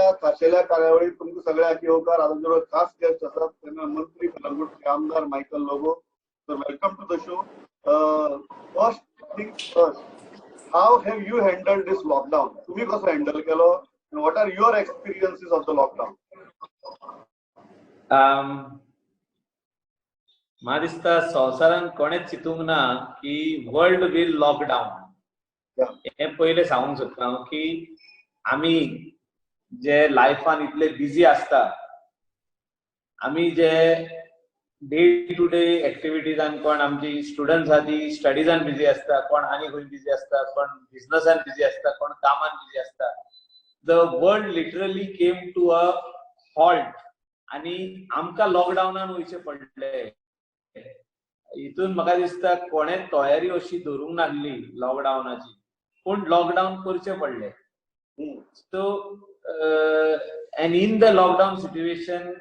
ह्या खाशेल्या कार्यावळीत तुमकां सगळ्यांक येवकार. आमचे खास गेस्ट आसात तेन्ना मंत्री, कलंगूटचे आमदार Michael Lobo. So welcome to the show. First thing first, how have you handled this lockdown? तुम्ही कसो हँडल केलो and what are your experiences of the lockdown? म्हाका दिसता संवसारान कोणेच चिंतूंक ना की वर्ल्ड will lockdown. हें पयलें सांगूंक सोदता हांव की आमी जे लायफान इतले बिजी आसता, आमी जे डे टू डे एक्टिविटीजान, कोण आमची स्टुडंट्स आहा ती स्टडिजान बिजी आसता, कोण आनी खंय बिजी आसता, कोण बिझनसान बिजी आसता, कोण कामान बिजी आसता. The world literally came to a halt आनी आमकां लॉकडावनान वयचें पडलें. हितून म्हाका दिसता कोणेच तयारी अशी धरूंक नासली लॉकडावनाची, पूण लॉकडावन करचें पडलें. So and in the lockdown situation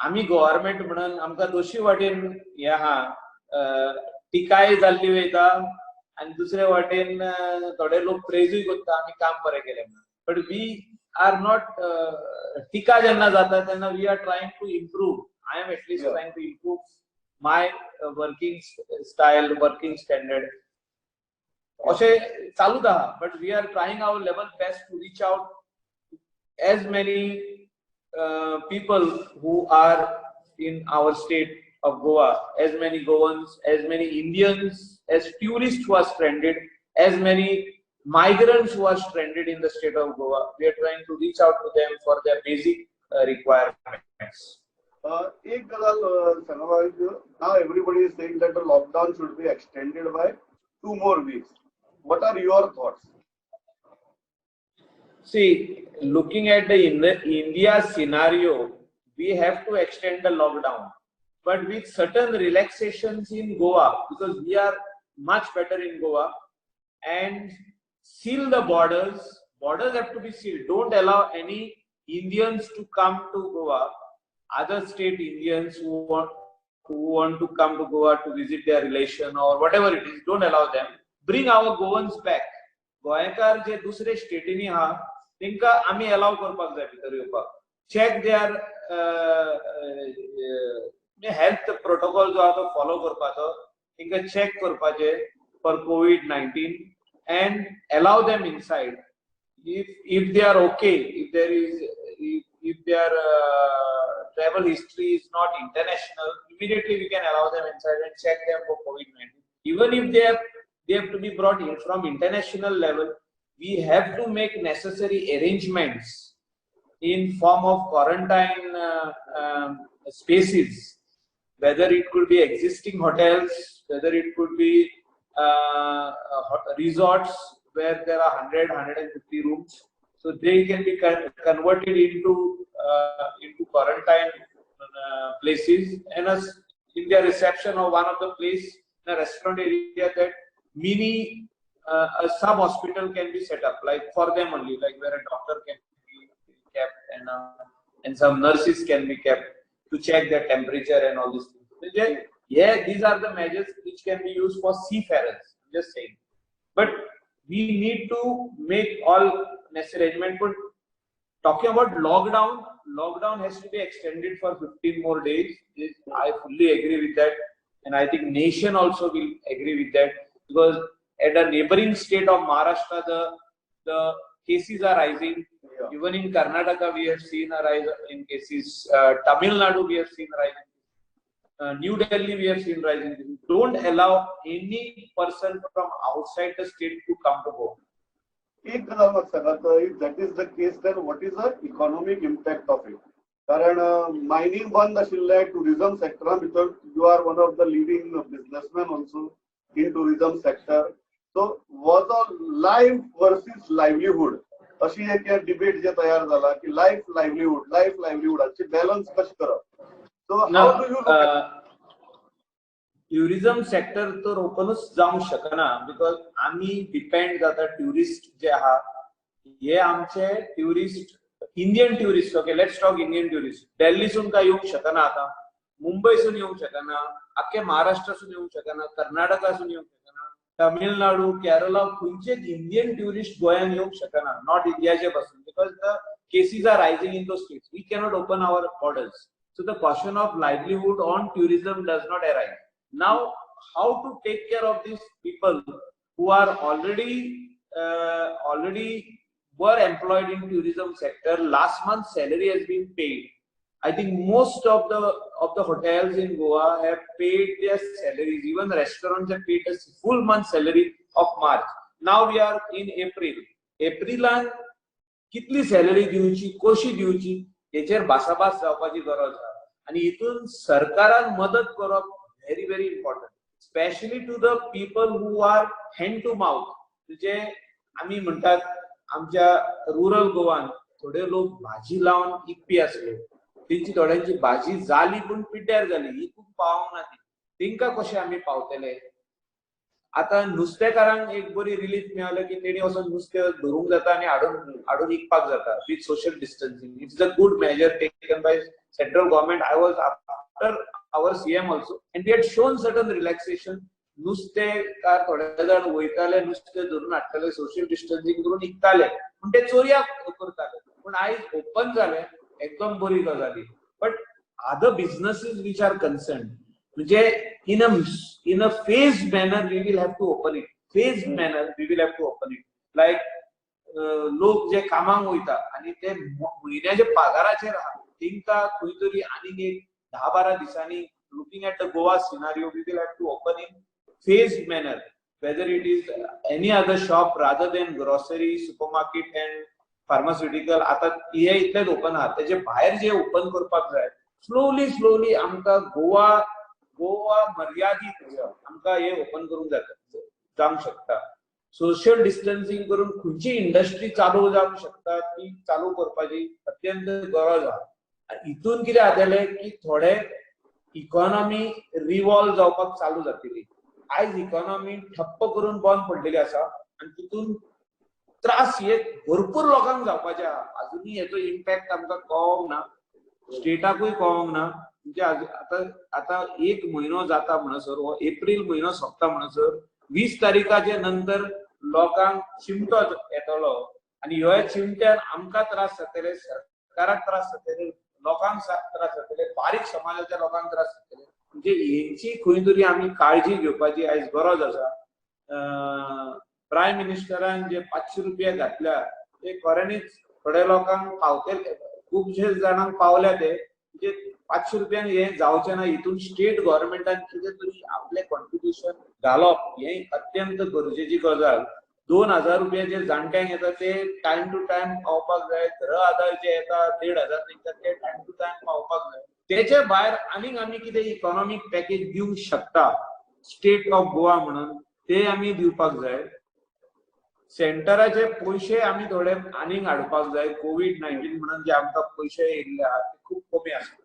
आमी गव्हर्मेंट म्हणून आमकां दोशी वाटेन हें आहा, टिकाय जाल्ली वयता आनी दुसरे वाटेन थोडे लोक प्रेजूय करता आमी काम बरें केलें म्हणून. बट we are not, टिका जेन्ना जाता तेन्ना we are trying to improve. I am at least trying to improve my working style, working standard. अशें चालूच आहा, but we are trying our level best to reach out as many people who are in our state of Goa, as many Goans, as many Indians, as tourists who are stranded, as many migrants who are stranded in the state of Goa. We are trying to reach out to them for their basic requirements. एक गजाल सांगा, now everybody is saying that the lockdown should be extended by 2 more weeks. What are your thoughts? See, looking at the in the India scenario, we have to extend the lockdown, but with certain relaxations in Goa, because we are much better in Goa, and seal the borders. Borders have to be sealed. Don't allow any Indians to come to Goa, other state Indians who want to come to Goa to visit their relation or whatever it is, don't allow them. Bring our Goans back. गोंयकार जे दुसरे स्टेटींनी आहा तांकां आमी allow करपाक जाय भितर येवपाक. Check there health protocol जो आहा तो फॉलो करपाचो, तांकां चॅक करपाचे for COVID-19 and allow them inside. If they are okay, if their travel history is not international, immediately we can allow them inside and check them for COVID-19. Even if they have to be brought in from international level, we have to make necessary arrangements in form of quarantine spaces, whether it could be existing hotels, whether it could be resorts where there are 100, 150 rooms. So they can be converted into quarantine places and as in their reception or one of the place in a restaurant area, that mini a sub hospital can be set up, like for them only, like where a doctor can be kept and some nurses can be kept to check their temperature and all these things. Yeah, these are the measures which can be used for seafarers. I'm just saying, but we need to make all necessary arrangement. But talking about lockdown, lockdown has to be extended for 15 more days. I fully agree with that, and I think nation also will agree with that, because at a neighboring state of Maharashtra, the cases are rising. Even in Karnataka, we have seen a rise in cases. Tamil Nadu, we have seen rise in New Delhi, we have seen rise in cases. Don't allow any person from outside the state to come to Goa. एक गजाल म्हाका सांगात, if that is the case, then what is the economic impact of it? कारण mining बंद आशिल्लें, tourism सेक्टरा भितर you are one of the leading businessman also in tourism sector, so was a life versus livelihood अशी एक debate जे तयार जाला की life livelihood, life livelihood हाची बॅलन्स कशें करप? So how do you tourism sector तर ओपनूच जावंक शकना, because आमी डिपेंड जाता ट्युरिस्ट जे आहा हे आमचे tourist, Indian tourist. Okay, let's talk Indian tourist. दिल्लीसून काय येवंक शकना आतां, मुंबयसून येवंक शकना, आख्खे महाराष्ट्रासून येवंक शकना, कर्नाटकासून येवंक शकना, तमिळनाडू, केरला, खंयचेच इंडियन ट्युरिस्ट गोंयान येवंक शकना, नॉर्थ इंडियाचे पासून, because the Cases are rising in those states. We cannot open our borders. So the question of livelihood on tourism does not arise. Now, how to take care of these people who are already were employed in tourism sector? Last month salary has been paid. I think most of the hotels in Goa have paid their salaries. Even restaurants have paid a full month salary of March. Now we are in April. एप्रिलान कितली salary दिवची, कशी दिवची, हेचेर भासाभास जावपाची गरज आसा आनी हितून सरकारान मदत करप very very important, specially to the people who are hand to mouth. म्हणजे आमी म्हणटात, आमच्या रुरल गोवान थोडे लोक भाजी लावन इकपी आसले. तेंची थोड्यांची भाजी जाली पूण पिड्ड्यार जाली, इकूंक पावोंक ना ती. तेंकां कशें आमी पावतले? आतां नुस्तेकारांक एक बरी रिलीफ मेळ्ळें की तेणी वचोन नुस्तें धरूंक जाता आनी हाडून हाडून इकपाक जाता with social distancing. It's a good measure taken by central government. I was after our CM also and we had shown certain relaxation. नुस्तेकार थोडे जाण वयताले, नुस्तें धरून हाडटाले, सोशल डिस्टन्सिंग करून इकताले, पूण ते चोरयाक करताले. पूण आयज ओपन जालें, एकदम बरी गजाली. But other businesses which are concern, म्हणजे in a phase manner we will have to open it. Phase manner we will have to open it. Like लोक जे कामाक वयता आनी ते म्हयन्याच्या पगाराचेर आहा, तेंकां खंय तरी आनीक एक 10-12 दिसांनी, looking at the Goa scenario, we will have to open in phase manner, whether it is any other shop rather than grocery, supermarket and pharmaceutical. आता हे इतलेच ओपन आहा. तेजे भायर जे ओपन करपाक जाय, स्लोली स्लोली आमकां गोवा गोवा मर्यादीत आमकां हे ओपन करूंक जाता, जावंक शकता. सोशल डिस्टन्सिंग करून खंयची इंडस्ट्री चालू जावंक शकता, ती चालू करपाची अत्यंत गरज आहा. हितून कितें जातलें की थोडे इकॉनॉमी रिवॉल्व जावपाक चालू जातली. आयज इकॉनॉमी ठप्प करून बंद पडलेली आसा आनी तितून त्रास हे भरपूर लोकांक जावपाचे आहा. अजुनूय हेचो इम्पॅक्ट आमकां कळोंक ना, स्टेटाकूय कळोंक ना. म्हणजे आतां आतां एक म्हयनो जाता म्हणसर, हो एप्रील म्हयनो सोंपता म्हणसर, 20 तारीखाचे नंतर लोकांक चिमटो येतलो आनी ह्या चिमट्यान आमकां त्रास जातले, सरकाराक त्रास जातले, लोकांक त्रास जातले, बारीक समाजाच्या लोकांक त्रास जातले. म्हणजे हेंची खंय तरी आमी काळजी घेवपाची आयज गरज आसा. प्रायम मिनिस्टरान जे 500 रुपया घातल्या, ते खऱ्यांनीच थोड्या लोकांक पावतले, खुबशे जाणांक पावल्या ते. म्हणजे 500 रुपयान हे जावचें ना. हितून स्टेट गव्हर्मेंटान कितें तरी आपलें कॉन्ट्रिब्युशन घालप हें अत्यंत गरजेची गजाल. 2000 रुपया जे जाणट्यांक येता, ते टायम टू टायम पावपाक जाय. घर आधार जे येता 1500 तांकां, ते टायम टू टायम पावपाक जाय. तेचे भायर आनीक आमी कितें इकॉनॉमीक पॅकेज दिवंक शकता स्टेट ऑफ गोवा म्हणून, ते आमी दिवपाक जाय. सेंटराचे पयशे आमी थोडे आनीक हाडपाक जाय. कोवीड-19 म्हणून जे आमकां पयशे येयल्ले आहात, ते खूब कमी आसा.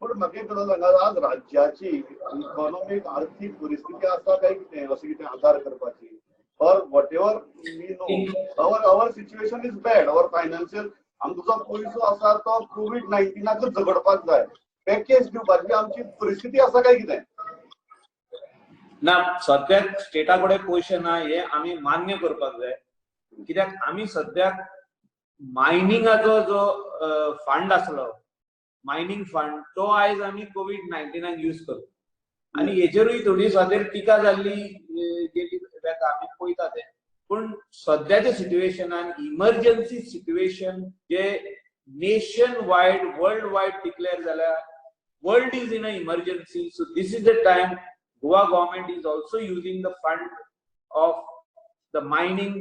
पण म्हाका एक गजाल सांगा, आज राज्याची इकॉनॉमीक आर्थीक परिस्थिती आसा काय कितें अशें कितें आदार करपाची? Or whatever we know, our situation is bad. Our financial, आमचो जो पयसो आसा तो कोवीड 19आकच झगडपाक जाय. पॅकेज दिवपाची आमची परिस्थिती आसा काय कितें? ना, सद्याक स्टेटा कडेन पयशे ना हे आमी मान्य करपाक जाय. कित्याक आमी सद्याक मायनिंगाचो जो फंड आसलो, मायनिंग फंड, तो आयज आमी कोवीड 19आक यूज करता आनी हेचेरूय थोडी स्वातेर टिका जाल्ली गेली वेता, आमी पळयता ते. पूण सद्याच्या सिट्युएशनान, इमर्जन्सी सिट्युएशन जे nation wide, world wide declare जाल्या, world is in a emergency, so this is the time Goa government is also using the fund of the mining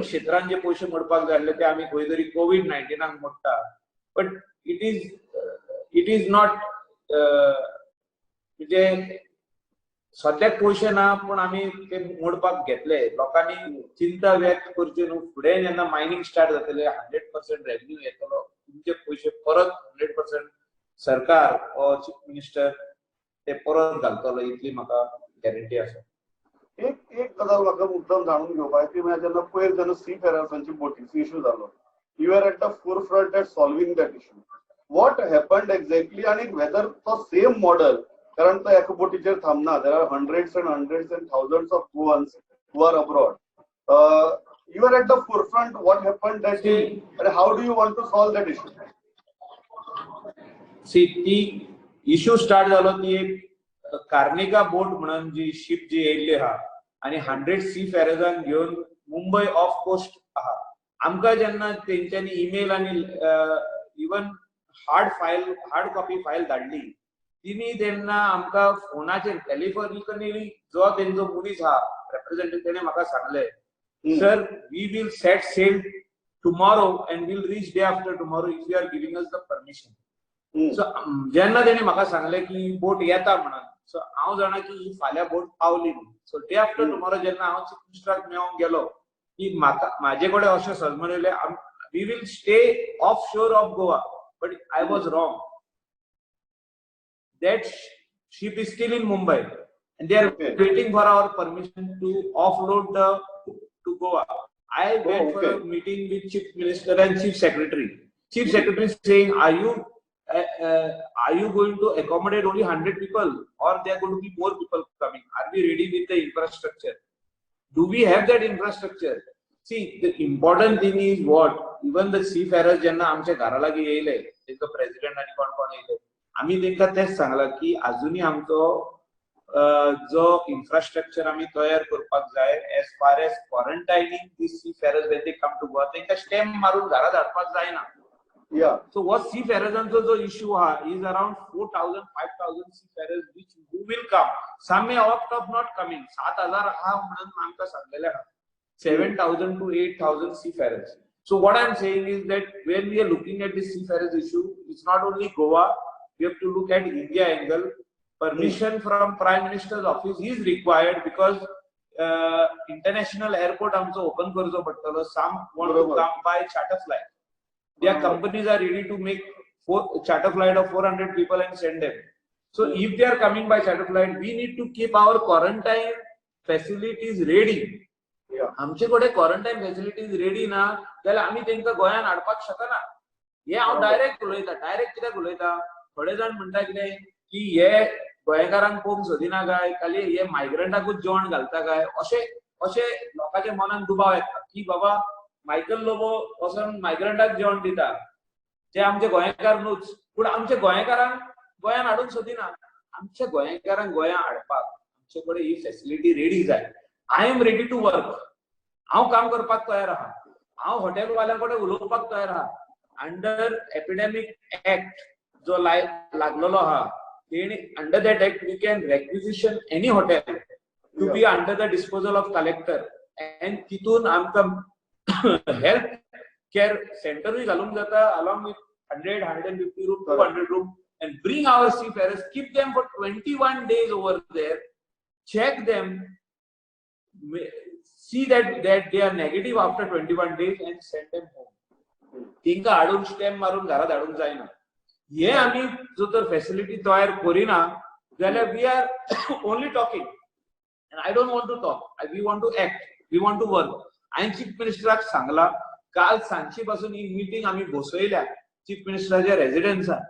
क्षेत्रान जे पयशे मोडपाक जाय आसले, ते आमी खंय तरी कोवीड 19आक मोडटा. But it is not, म्हणजे सद्याक पयशे ना पूण आमी ते मोडपाक घेतले. लोकांनी चिंता व्यक्त करची न्हू. फुडें जेन्ना मायनिंग स्टार्ट जातले, 100% रेव्हेन्यू येतलो, तुमचे पयशे परत 100% सरकार ऑर चीफ मिनिस्टर ते परत घालतलो, इतली म्हाका गॅरंटी आसा. एक एक गजाल म्हाका मुद्दम जाणून घेवपाक ती म्हळ्यार, जेन्ना पयर जेन्ना सी फेरर्सांची बोटीचो इशू जालो, you are at the forefront at solving that issue. What happened exactly आणि वेदर तो सेम मॉडल, कारण तो एका बोटीचेर थांबना, there are hundreds and hundreds and thousands of Goans who are abroad. You are at the forefront. What happened that day and how do you want to solve that issue? See, ती issue start जालो ती एक कार्निका बोट म्हणून जी ship जी येयल्ली आहा आणि 100 सी फेरजांक घेवन मुंबय ऑफ कोस्ट आहा. आमकां जेन्ना तेंच्यांनी ईमेल आनी even hard copy file धाडली तिणी, तेन्ना आमकां फोनाचेर टेलिफोनिकली जो तेंचो मनीस आहा रेप्रेझेंटेटिव्ह, तेणे म्हाका सांगलें, "Sir, we will set sail tomorrow and will reach day after tomorrow if you are giving us the permission." So जेन्ना तेणी म्हाका सांगलें की बोट येता म्हणून, सो हांव जाणा की ही फाल्यां बोट पावली म्हणून. सो डे आफ्टर टुमॉरो जेन्ना हांव चीफ मिनिस्टराक मेळोंक गेलो की म्हाका म्हाजे कडेन अशें समजून येयलें, we will stay off shore of Goa, but I was wrong. That ship is still in Mumbai and they are waiting for our permission to offload the to Goa. I went for a meeting with Chief Minister and Chief Secretary. Chief Secretary is saying, "Are you going to accommodate only 100 people or there are going to be more people coming? Are we ready with the infrastructure? Do we have that infrastructure?" See, the important thing is what? Even the seafarers जेन्ना आमच्या घरा लागीं येयले, तेंचो president आनी कोण कोण येयले, आमी तेंकां तेंच सांगलां की अजुनूय आमचो जो इन्फ्रास्ट्रक्चर आमी तयार करपाक जाय as far as quarantining the seafarers when they come to Goa. तेंकां स्टॅम्प मारून घरा धाडपाक जायना. सो हो सी फेरजांचो जो इश्यू आहा is around 4,000, 5,000 seafarers which who will come. Some may opt of not coming. 7,000 आहा म्हणून आमकां सांगलेलें आहा, 7,000 to 8,000 seafarers. So what I'm saying is that when we are looking at this seafarers issue, it's not only Goa, we have to look at India angle. Permission from Prime Minister's office is required because international airport आमचो open करचो पडटलो. Some want to बरोबर. Come by charter flight. Their बरोबर. Companies are ready to make four charter flight of 400 people and send them. So if they are coming by charter flight, we need to keep our quarantine facilities ready. आमचे कडेन quarantine facilities ready ना जाल्यार आमी तांकां गोंयांत हाडपाक शकना. हे हांव डायरेक्ट उलयता. डायरेक्ट कित्याक उलयता, थोडे जाण म्हणटा कितें की हे गोंयकारांक पळोवंक सोदिना काय, खाली हे मायग्रंटाकूच जेवण घालता काय, अशें अशें लोकांच्या मनान दुबाव येता की बाबा मायकल लोबो वचोन मायग्रंटाक जेवण दिता, ते आमचे गोंयकार न्हूच, पूण आमच्या गोंयकारांक गोंयांत हाडूंक सोदिना. आमच्या गोंयकारांक गोंयांत हाडपाक आमचे कडेन ही फॅसिलिटी रेडी जाय. I am ready to work. हांव काम करपाक तयार आहा. हांव हॉटेलवाल्यां कडेन उलोवपाक तयार आहा. अंडर एपिडेमिक एक्ट जो लाय लागलेलो आहा तेणी, under that act we can requisition any hotel to be under the disposal of collector and तितून आमकां हेल्थ केअर सेंटरूय घालूंक जाता along with 100, 150 room, 200 room, and bring our seafarers, keep them for 21 days over there, check them, see that they are negative after 21 days and send them home. तांकां हाडून stamp मारून घरा धाडूंक जायना. हे आमी जो तर फॅसिलिटी तयार करिना जाल्यार we are only talking and I don't want to talk. We want to act, we want to work. हांवें चीफ मिनिस्टराक सांगला, काल सांजची पासून ही मिटींग आमी बसयल्या चीफ मिनिस्टराच्या रेजिडन्सान.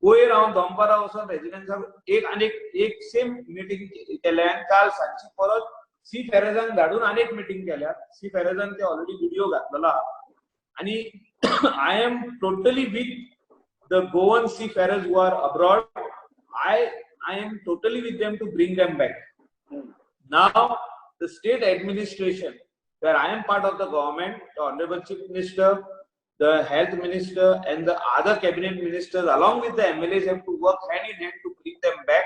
वयर हांव दनपारां वचोन रेजिडन्साक एक आनी एक सेम मिटींग केल्या आनी काल सांजची परत सी फेरजांक धाडून आनी एक मिटींग केल्या. सी फेरजान ते ऑलरेडी व्हिडिओ घातलेलो आहा आणि I am totally with the Goan seafarers who are abroad. I am totally with them to bring them back. Now, the state administration, where I am part of the government, the Honorable Chief Minister, the Health Minister, and the other cabinet ministers, along with the MLAs, have to work hand in hand to bring them back.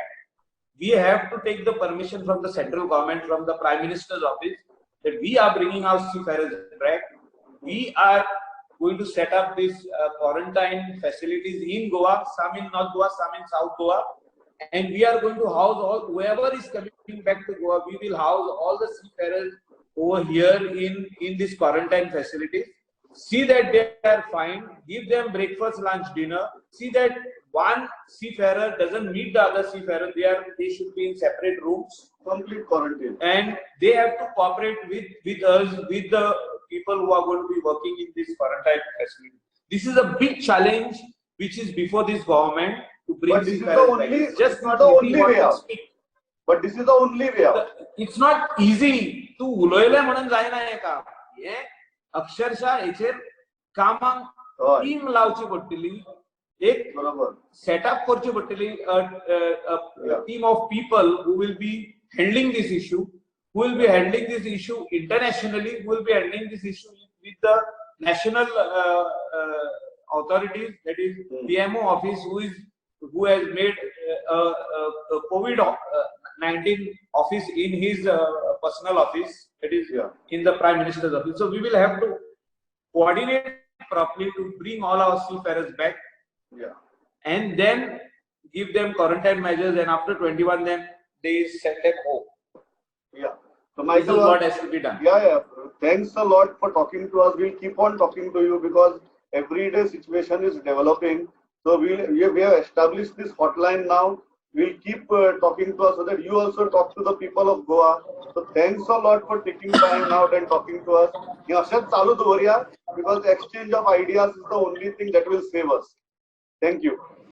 We have to take the permission from the central government, from the Prime Minister's office, that we are bringing our seafarers back. We are going to set up these quarantine facilities in Goa, some in North Goa, some in South Goa, and we are going to house all whoever is coming back to Goa. We will house all the seafarers over here in these quarantine facilities. See that they are fine. Give them breakfast, lunch, dinner. See that one seafarer doesn't meet the other seafarer. They should be in separate rooms. Complete quarantine. And they have to cooperate with us, with the people who are going to be working in this quarantine facility. This is a big challenge which is before this government to bring But this is the seafarers back. It's just this is not the easy only what way to out. Speak. But this is the only way out. It's not easy. तूं उलयलें म्हणून जायना हें काम. हें अक्षरशः हेचेर कामाक टीम लावची पडटली, एक सेटअप करची पडटली, team of people who will be handling this issue, who will be handling this issue internationally, who will be handling this issue with the national authorities, that is PMO office, who has made a COVID-19 office in his personal office, that is in the Prime Minister's office. So we will have to coordinate properly to bring all our seafarers back and then give them quarantine measures, and after 21 then days send them home. Yeah. So This is Michael, what has to be done. Yeah. Thanks a lot for talking to us. We'll keep on talking to you because every day situation is developing. So we have established this hotline now. We'll keep talking to us so that you also talk to the people of Goa. So thanks a lot for taking time out and talking to us. हे अशेंच चालू दवरया because exchange of ideas is the only thing that will save us. Thank you.